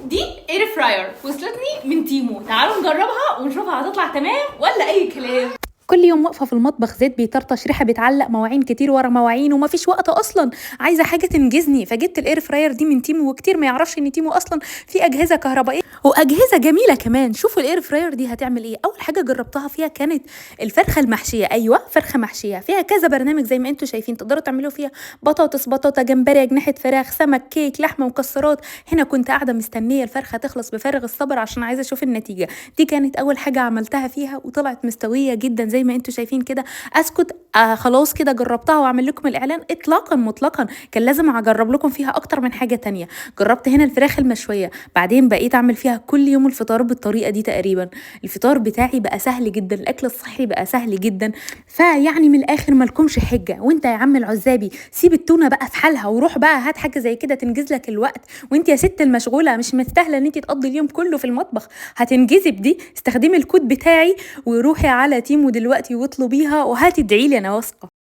دي air fryer وصلتني من تيمو. تعالوا نجربها ونشوفها هتطلع تمام ولا اي كلام. كل يوم واقفة في المطبخ، زيت بيطرطش، ريحه بتعلق، مواعين كتير ورا مواعين، ومفيش وقت اصلا. عايزه حاجة تنجزني، فجبت ال air fryer دي من تيمو. وكتير ما يعرفش ان تيمو اصلا في اجهزة كهربائية واجهزة جميلة كمان. شوفوا ال air fryer دي هتعمل ايه. اول حاجة جربتها فيها كانت الفرخه المحشيه. ايوه، فرخة محشيه. فيها كذا برنامج زي ما انتم شايفين، تقدروا تعملوا فيها بطاطس، بطاطا، جمبري، اجنحة فراخ، سمك، كيك، لحمه، مكسرات. هنا كنت قاعدة مستنيه الفرخه تخلص بفارغ الصبر عشان عايزه اشوف النتيجة. دي كانت اول حاجة عملتها فيها وطلعت مستوية جدا زي ما انتم شايفين كده. اسكت خلاص كده جربتها واعمل لكم الاعلان؟ اطلاقا مطلقا، كان لازم اجرب لكم فيها اكتر من حاجة تانية. جربت هنا الفراخ المشويه، بعدين بقيت اعمل فيها كل يوم الفطار بالطريقة دي تقريبا. الفطار بتاعي بقى سهل جدا، الاكل الصحي بقى سهل جدا. فيعني من الاخر مالكمش حجه. وانت يا عم العزابي سيب التونه بقى في حالها وروح بقى هات حاجة زي كده تنجز لك الوقت. وانت يا ست المشغوله مش مستاهلة ان انت تقضي اليوم كله في المطبخ، هتنجزي بدي. استخدمي الكود بتاعي وروحي على تيمو دلوقتي واطلبيها وهتدعي لي، انا واثقة.